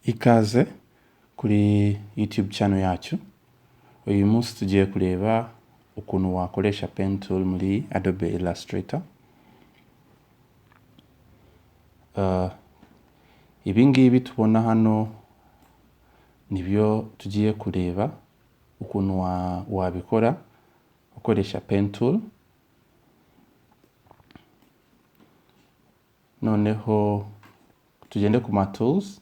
Ikaze kuri YouTube channel yacu. Uyu munsi tugiye kureba ukuntu wakoresha pen tool muri Adobe Illustrator. Ibi ngibi tubona hano nibyo tugiye kureba ukuntu wabikora ukoresha pen tool. Noneho tugende ku ma tools.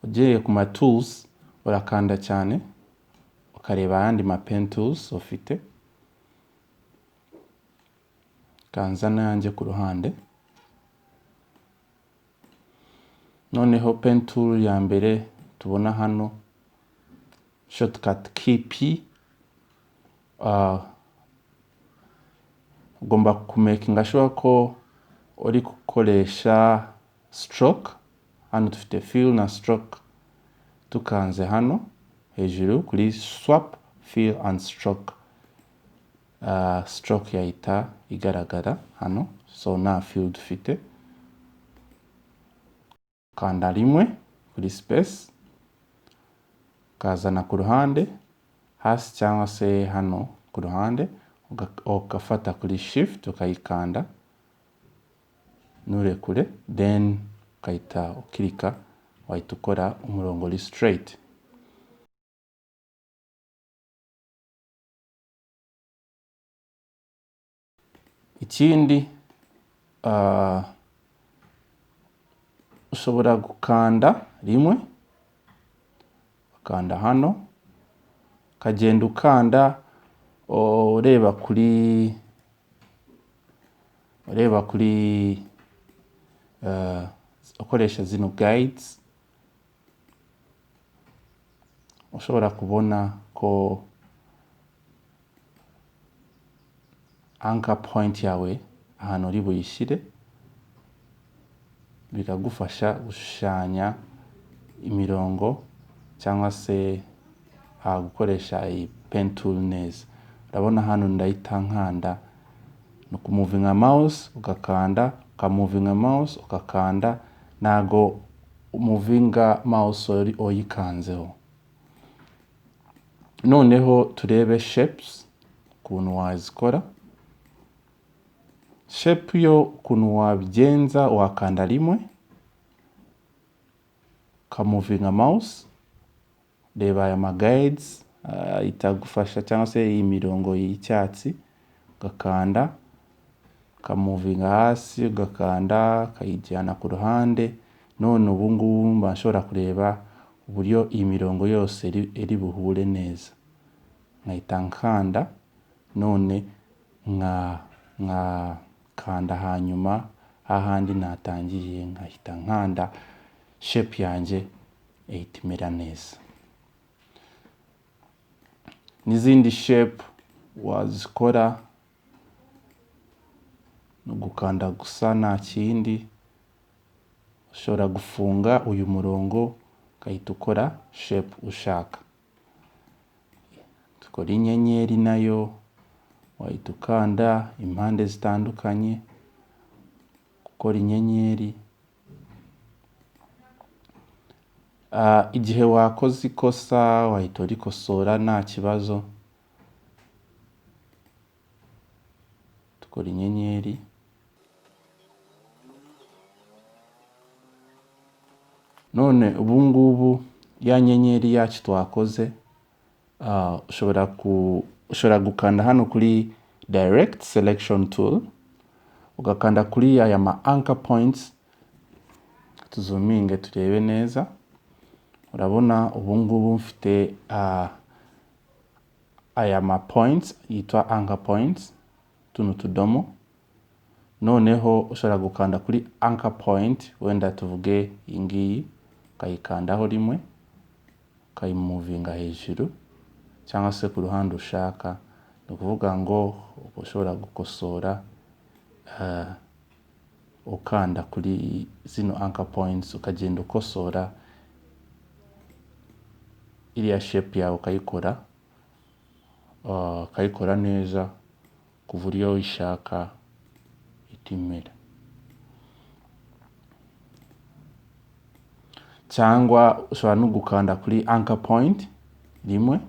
Ugiye ku ma tools urakanda cyane ukareba ayandi ma pen tools ufite, kanza n'ayanjye ku ruhande. Noneho pen tool ya mbere tubona hano shortcut key P, ugomba kumakinga sure ko uri gukoresha stroke. Hano dufite fill na stroke, tukanze hano hejuru kuri swap fill and stroke, stroke yahita igaragara hano. So nta fill dufite, kanda rimwe kuri space, ukazana ku ruhande hasi cyangwa se hano ku ruhande, ugafata kuri shift ukayikanda nturekure, then ukahita ukirika, wahita ukora umurongo uri straight. Ikindi, ushobora gukanda rimwe, ukanda hano, ukagenda ukanda ureba kuri ukoresha zino guides, ushobora kubona ko anchor point yawe ahantu uri buyishyire, bikagufasha gushushanya imirongo cyangwa se gukoresha iyi pen tool neza. Urabona hano ndahita nkanda, ni ukumuvinga mouse ugakanda, ukamuvinga mouse ugakanda, ntago umuvinga mouse uyikanzeho. Noneho turebe shapes ukuntu wazikora. Shape yo ukuntu wabigenza, wakanda rimwe ukamuvinga mouse, reba aya ma guides itagufasha cyangwa se iyi mirongo y'icyatsi, ugakanda ukamuvinga hasi, ugakanda ukayijyana ku ruhande. None ubu ngubu mba nshobora kureba uburyo iyi mirongo yose iri buhure neza, nkahita nkanda, none nkakanda hanyuma hahandi natangiriye nkahita nkanda, shape yanjye ihita imera neza. N'izindi shape wazikora ni ugukanda gusa, nta kindi. Ushobora gufunga uyu murongo ugahita ukora shape ushaka. Dukora inyenyeri nayo wahita ukanda impande zitandukanye gukora inyenyeri. Igihe wakoze ikosa wahita urikosora nta kibazo. Dukora inyenyeri. None ubu ngubu ya nyenyeri yacu twakoze, ushobora gukanda hano kuri direct selection tool, ugakanda kuri aya ma anchor points. Tuzuminge turebe neza. Urabona ubu ngubu mfite aya ma points yitwa anchor points, tuno tudomo. Noneho ushobora gukanda kuri anchor point, wenda tuvuge iyi ngiyi, ukayikandaho rimwe, ukayimuvinga hejuru cyangwa se ku ruhande ushaka. Ni ukuvuga ngo ushobora gukosora ukanda kuri zino anchor points, ukagenda ukosora iriya shape yawe, ukayikora neza ku buryo uyishaka itimera. Cyangwa ushobora no gukanda kuri anchor point rimwe,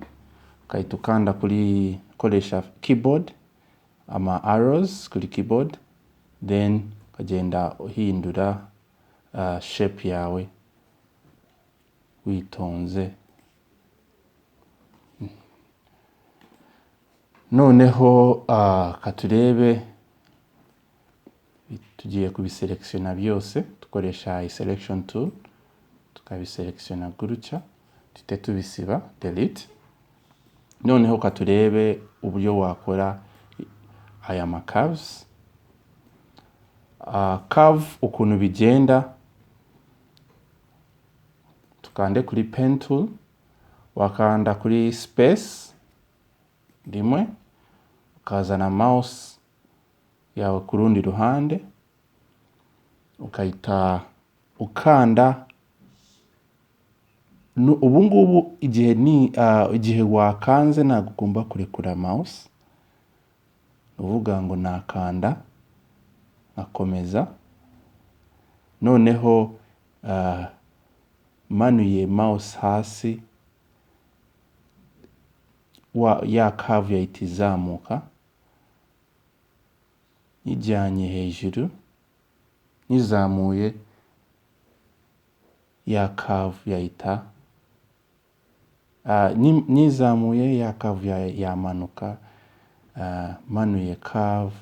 ukahita ukanda kuri koresha keyboard, ama arrows kuri keyboard, then ukagenda uhindura shape yawe witonze. Noneho katurebe, tugiye kubiselectiona byose dukoresha iyi selection tool, tukabiselectiona gutya, tuhite tubisiba delete. Noneho katurebe uburyo wakora aya ma curves. Curve ukuntu bigenda, tukande kuri pen tool, wakanda kuri space rimwe, ukazana mouse yawe ku rundi ruhande, ukahita ukanda. Ubu ngubu igihe ni igihe wakanze ntabwo ugomba kurekura mouse, uvuga ngo nakanda nkakomeza. Noneho manuye mouse hasi, ya curve yahita izamuka, nyijyanye hejuru nyizamuye, ya curve yahita nyizamuye ya curve yamanuka. Manuye curve,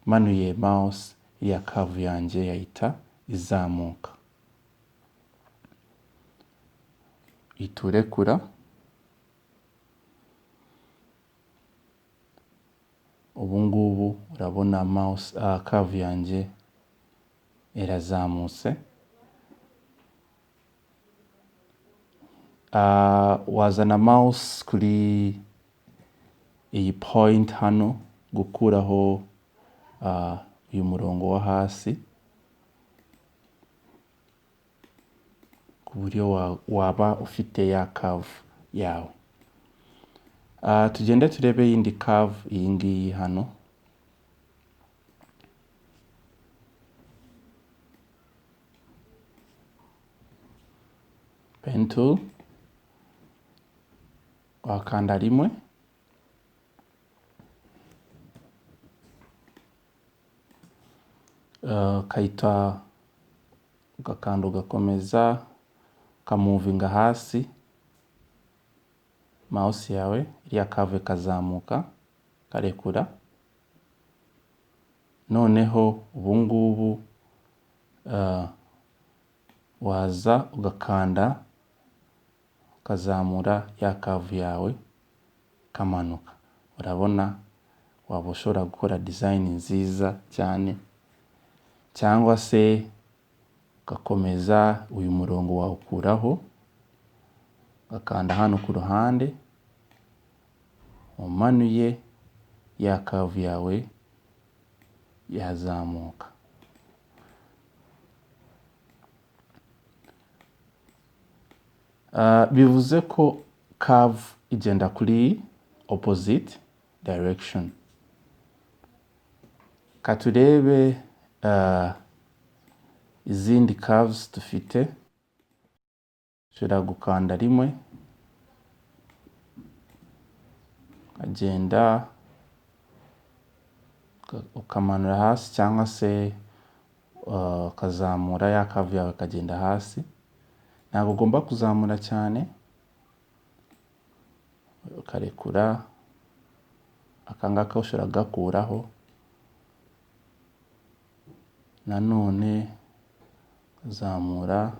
manuye mouse, ya curve yanjye yahita izamuka. Iturekura. Ubu ngubu urabona mouse curve yanjye irazamutse. Wazana mouse kuri iyi point hano gukuraho uyu murongo wo hasi, ku buryo waba ufite ya curve yawe. Tugende turebe yindi curve, iyi ngiyi hano. Pen tool, wakanda rimwe, ukahita ugakanda ugakomeza, ukamuvinga hasi mouse yawe, iriya curve ikazamuka, karekura. Noneho ubu ngubu waza ugakanda ukazamura ya curve yawe kamanuka. Urabona waba ushobora gukora design nziza cyane, cyangwa se ugakomeza uyu murongo wawukuraho, ugakanda hano ku ruhande, umanuye ya curve yawe yazamuka. Bivuze ko curve igenda kuri opposite direction. Katurebe izindi curves dufite. Ushobora gukanda rimwe, ukagenda ukamanura hasi, cyangwa se ukazamura ya curve yawe ikagenda hasi. Ntabwo ugomba kuzamura cyane, ukarekura. Aka ngaka ushobora kugakuraho, nanone ukazamura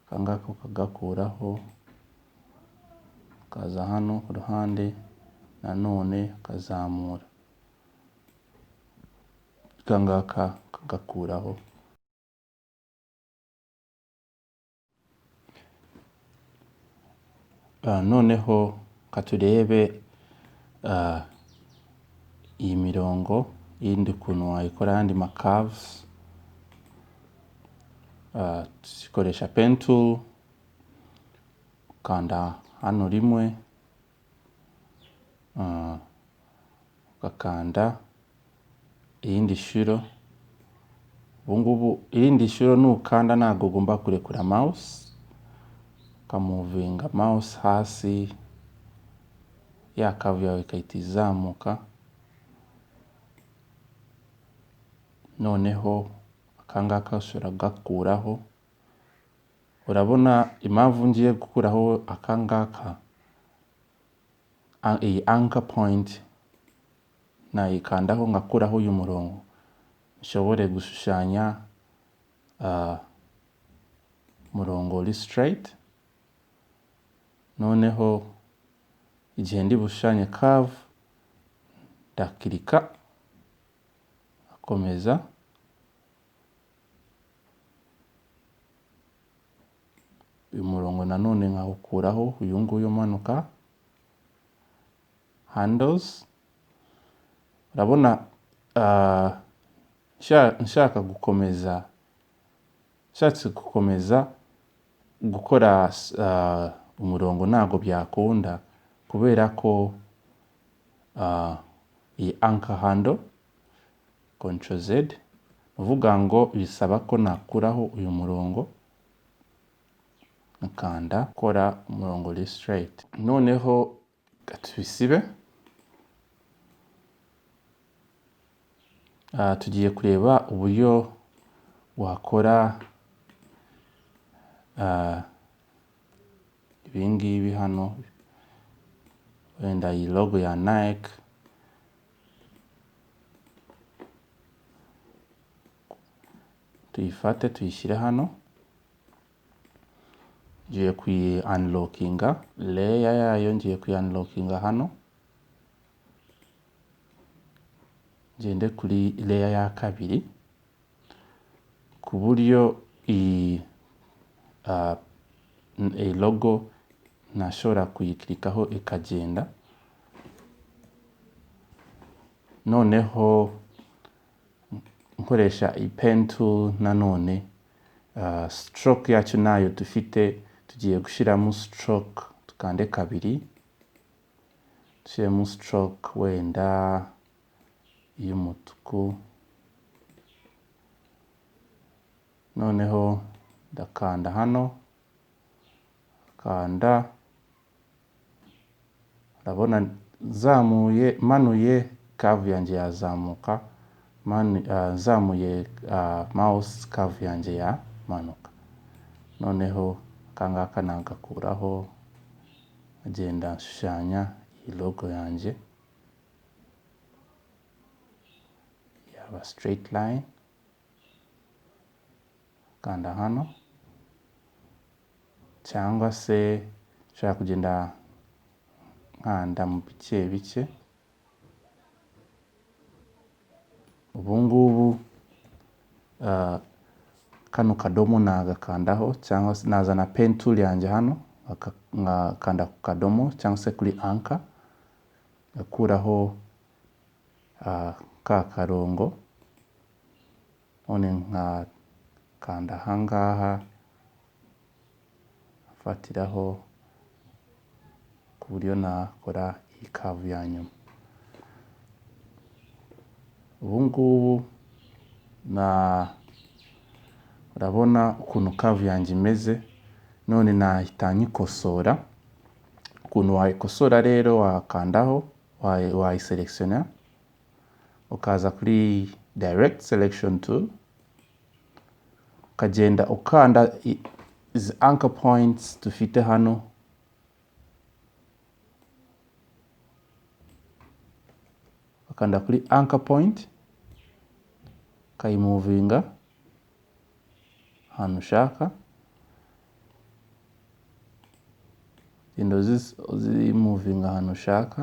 aka ngaka ukagakuraho, ukaza hano ku ruhande nanone ukazamura aka ngaka ukagakuraho. Noneho katurebe iyi mirongo yindi ukuntu wayikora, ayandi ma curves. Tukoresha pen tool, ukanda hano rimwe, ugakanda iyindi shuro, Ubu ngubu irindi shuro nukanda ntabwo ugomba kurekura mouse, ukamuvinga mouse hasi, ya curve yawe ikahita izamuka. Noneho akangaka ushobora kugakuraho. Urabona impamvu ngiye gukuraho akangaka, iyi anchor point nayikandaho ngakuraho uyu murongo, nshobore gushushanya umurongo uri straight. Noneho igihe ndi bushushanye curve, ndakirika akomeza. Uyu murongo nanone nkawukuraho, uyu nguyu umanuka handles. Urabona nshaka gukomeza, nshatse gukomeza gukora umurongo ntabwo byakunda, kubera ko iyi anchor handle Ctrl Z, uvuga ngo bisaba ko nakuraho uyu murongo nkanda kora umurongo uri straight. Noneho tubisibe. Tugiye kureba uburyo wakora ibi ngibi hano, wenda iyi logo ya Nike. Tuyifate tuyishyire hano. Ngiye kuyi unlockinga layer yayo, ngiye kuyi unlockinga hano, ngende kuri layer ya kabiri, ku buryo iyi logo ntashobora kuyikirikaho ikagenda. Noneho nkoresha iyi pen tool nanone, stroke yacu nayo dufite, tugiye gushyiramo stroke, tukande kabiri, dushyiremo stroke wenda y'umutuku. Noneho ndakanda hano, kanda, urabona nzamuye, manuye curve yanjye yazamuka, nzamuye mouse curve yanjye yamanuka. Noneho akangaka nagakuraho, ngenda nshushanya iyi logo yanjye yaba straight line. Kanda hano, cyangwa se nshobora kugenda nkanda mu bice bice. Ubu ngubu kano kadomo nagakandaho, cyangwa se nazana pen tool yanjye hano nkakanda ku kadomo cyangwa se kuri anchor, ngakuraho ka karongo. None nkakanda ahangaha, mfatiraho ku buryo nakora iyi curve ya nyuma. Ubu ngubu na urabona ukuntu curve yanjye imeze. None nahita nyikosora. Ukuntu wayikosora rero, wakandaho, wayiselectiona, ukaza kuri direct selection tool, ukagenda ukanda izi anchor points dufite hano, ukanda kuri anchor point, ukayimuvinga ahantu ushaka, genda uzimuvinga ahantu ushaka.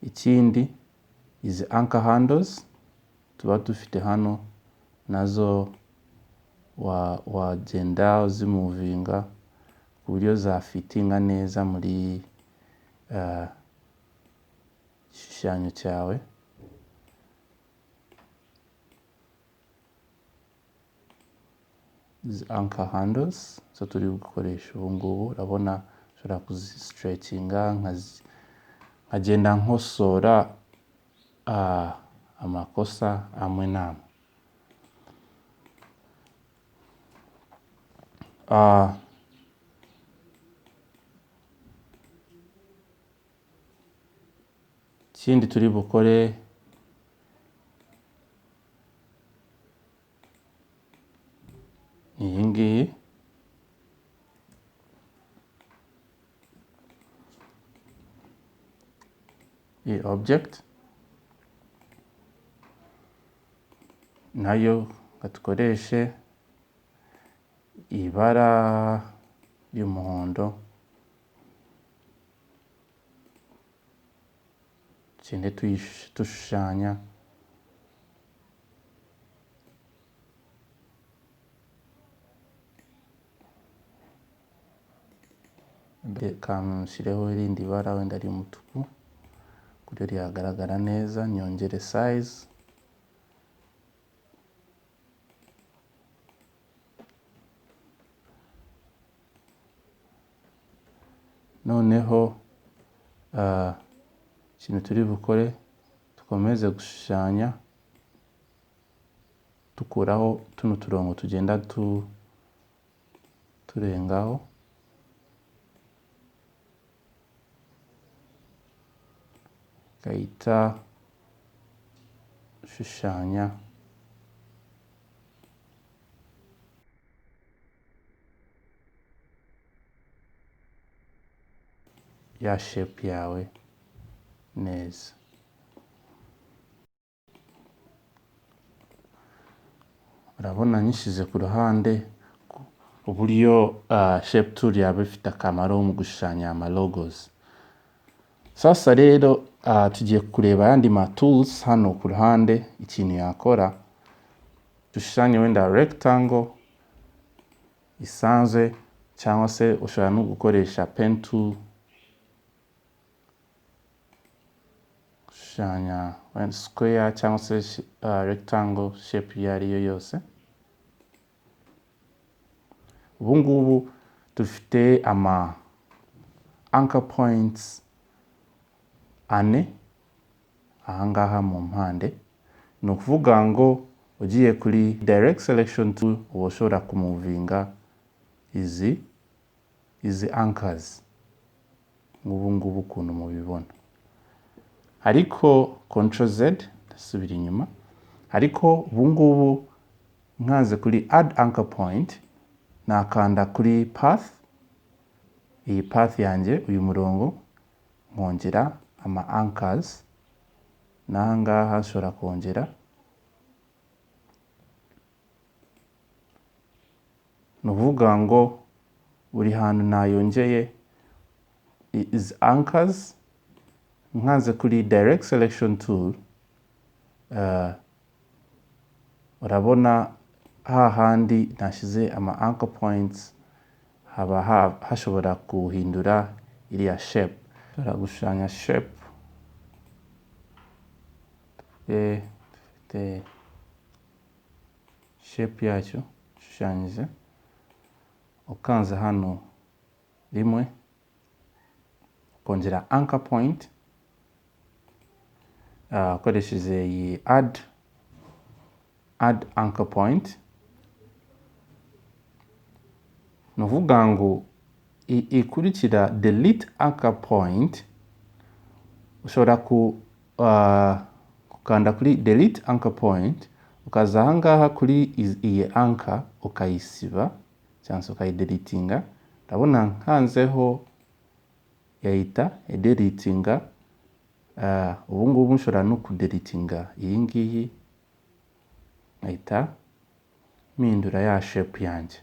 Ikindi izi anchor handles tuba dufite hano nazo wagenda uzimuvinga ku buryo zafitinga neza muri igishushanyo cyawe. Izi anchor handles zo turi gukoresha ubu ngubu, urabona Nshobora kuzistretchinga, nkagenda nkosora amakosa amwe n'amwe. Ikindi turi bukore ni iyi ngiyi. Iyi object nayo dukoreshe ibara ry'umuhondo, tugende dushushanya. Reka nshyireho irindi bara wenda ry'umutuku kuburyo ryagaragara neza, nyongere size. Noneho ikintu turi bukore, dukomeze gushushanya dukuraho tuno turongo tugenda turengaho. Gahita shushanya ya shape yawe neza. Urabona nyishyize ku ruhande uburyo shape tool yaba ifite akamaro mu gushushanya ama logos. Sasa rero tugiye kureba ayandi ma tools hano ku ruhande ikintu yakora. Dushushanye wenda rectangle isanzwe, cyangwa se ushobora no gukoresha pen tool gushushanya wenda square cyangwa se rectangle shape iyo ari yo yose. Ubu ngubu dufite ama anchor points ane ahangaha mu mpande. Ni ukuvuga ngo ugiye kuri direct selection tool uba ushobora kumuvinga izi anchors nk'ubu ngubu ukuntu mubibona. Ariko control Z ndasubira inyuma, ariko ubu ngubu nkanze kuri add anchor point, nakanda kuri path, iyi path yanjye uyu murongo, nkongera ama anchors n'ahangaha nshobora kongera. Ni ukuvuga ngo buri hantu nayongeye izi anchors, nkanze kuri direct selection tool, urabona hahandi nashyize ama anchor points haba hashobora guhindura iriya shape. Nshobora gushushanya shape, dufite shape yacyo ishushanyije, ukanze hano rimwe ukongera anchor point, ukoresheje iyi add anchor point. Ni ukuvuga ngo ikurikira delete anchor point, ushobora gukanda kuri delete anchor point, ukaza ahangaha kuri iyi anchor ukayisiba cyangwa se ukayideletinga. Ndabona nkanzeho yahita ideletinga. Ubu ngubu nshobora no kudeletinga iyi ngiyi nkahita mpindura ya shape yanjye.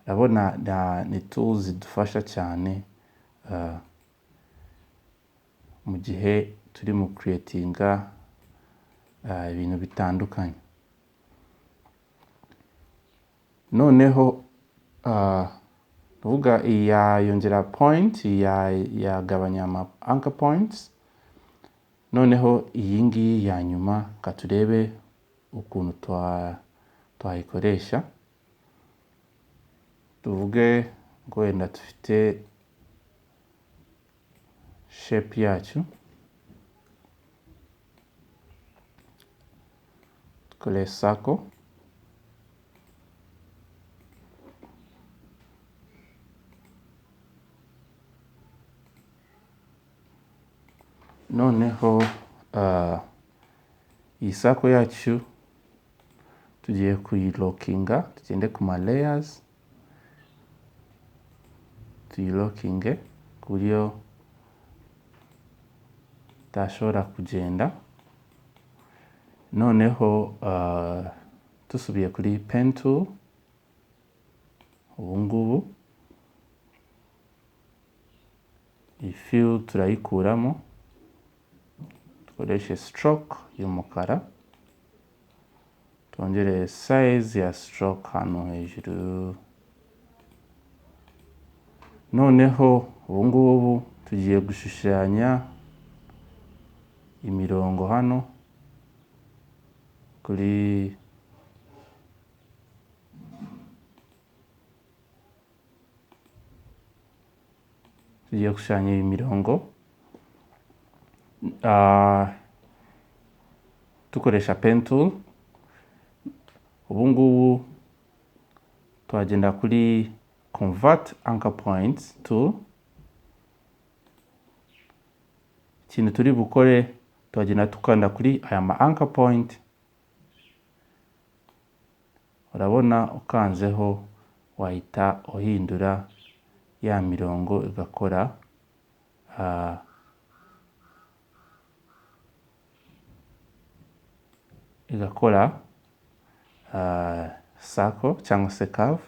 Urabona ni tools zidufasha cyane mu gihe turi mu creatinga ibintu bitandukanye. Noneho tuvuga yongera point, yagabanya ama anchor points. Noneho iyi ngiyi ya nyuma ka turebe ukuntu twayikoresha. Tuvuge Ngo wenda dufite shape yacu, dukore circle. Noneho iyi circle yacu tugiye kuyilokinga, tugende ku ma layers tuyilokinge ku buryo itashobora kugenda. Noneho dusubiye kuri pen tool, ubu ngubu iyi fill turayikuramo, dukoreshe stroke y'umukara, twongere size ya stroke hano hejuru. Noneho ubu ngubu tugiye gushushanya imirongo hano kuri tugiye gushushanya iyi mirongo dukoresha pen tool. Ubu ngubu twagenda kuri convert anchor points tool. Ikintu turi bukore, twagenda tukanda kuri aya ma anchor point. Urabona ukanzeho wahita uhindura ya mirongo igakora circle cyangwa se curve.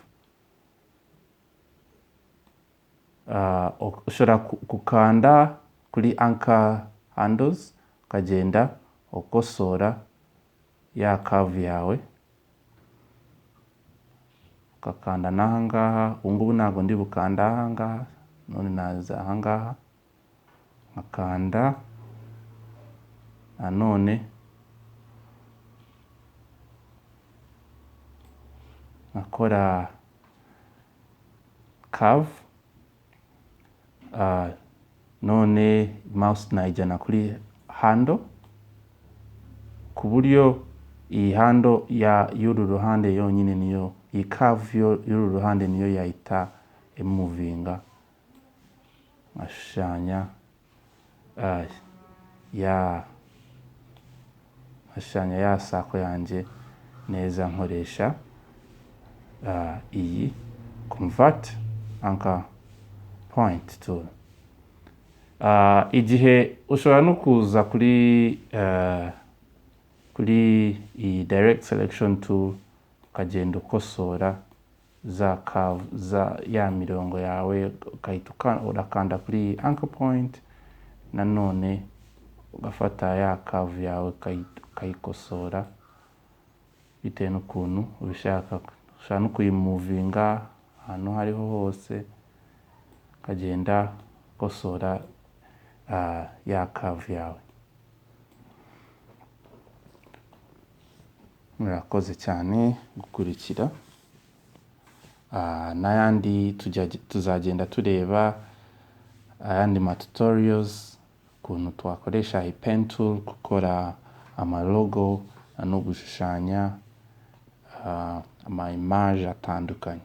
Ushobora gukanda kuri anchor handles ukagenda ukosora ya curve yawe, ugakanda n'aha ngaha. Ubu ngubu ntabwo ndi bukanda aha ngaha, none naza aha ngaha nkakanda nanone nkakora curve. None mouse nayijyana kuri handle, ku buryo iyi handle ya y'uru ruhande yonyine niyo, iyi curve y'uru ruhande niyo yahita imuvinga. Nkashushanya ya nkashushanya ya circle yanjye neza nkoresha iyi convert anchor point tool. Igihe ushobora no kuza kuri iyi direct selection tool, ukagenda ukosora za curve za ya mirongo yawe, ugahita urakanda kuri anchor point, nanone ugafata ya curve yawe ukayikosora bitewe n'ukuntu ubishaka. Ushobora no kuyimuvinga ahantu aho ariho hose, ukagenda ukosora ya curve yawe. Murakoze cyane gukurikira. N'ayandi tuzagenda tureba ayandi ma tutorials, ukuntu twakoresha iyi pen tool gukora ama logo no gushushanya ama image atandukanye.